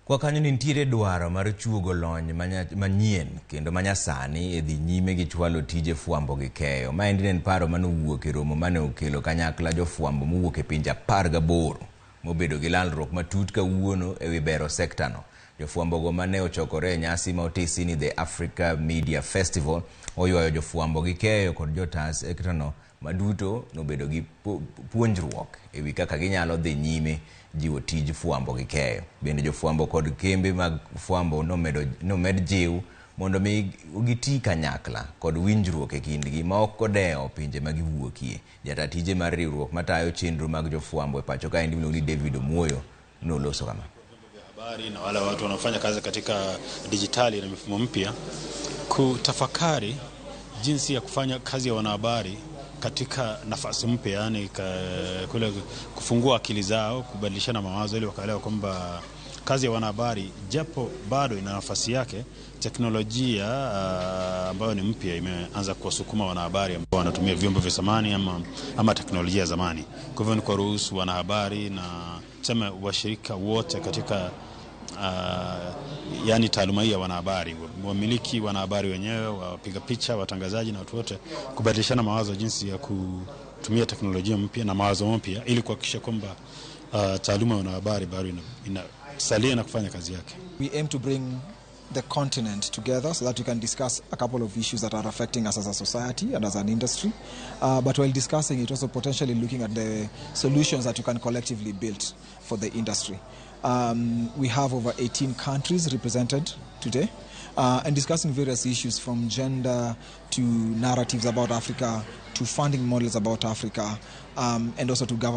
Kwa kanyo nitiere dwaro mar chuogo lony manyien kendo manyasani e dhi nyime gi chwalo tije fwambo gi keyo. Maendi ne en paro manowuok e romo mane okelo kanyakla jofwambo mowuok e pinje 18 mobedo gi lalruok matut kawuono ewi bero sekta no. Jofwambo go mane ochokore e nyasi ma otisi ni The Africa Media Festival oywayo jofwambo gi keyo kod jota sekta no maduto nobedo gi puonjruok ewi kaka ginyalo dhi nyime jiwo tij fwambo gi keyo. Bende jofwambo kod kembe mag fwambo nomed jiw mondo mi giti kanyakla kod winjruok e kindgi ma ok odewo pinje ma giwuokie. Jata tije mar riwruok matayo chenro mag jofwambo e pacho kaendi miluongo ni David Omuoyo noloso kama. Habari na wale watu wanaofanya kazi katika dijitali na mifumo mpya kutafakari jinsi ya kufanya kazi ya wanahabari katika nafasi mpya, yani kule kufungua akili zao, kubadilishana mawazo ili wakaelewa kwamba kazi ya wanahabari japo bado ina nafasi yake, teknolojia ambayo ni mpya imeanza kuwasukuma wanahabari ambao wanatumia vyombo vya zamani ama teknolojia ya zamani. Kwa hivyo ni kuwaruhusu wanahabari na tuseme washirika wote katika yani taaluma hii ya wanahabari, wamiliki wanahabari wenyewe, wapiga picha, watangazaji na watu wote kubadilishana mawazo jinsi ya kutumia teknolojia mpya na mawazo mpya ili kuhakikisha kwamba taaluma ya wanahabari bado inasalia na kufanya kazi yake. We aim to bring the continent together so that we can discuss a couple of issues that are affecting us as a society and as an industry. But while discussing it, also potentially looking at the solutions that you can collectively build for the industry. We have over 18 countries represented today, and discussing various issues from gender to narratives about Africa to funding models about Africa, and also to government.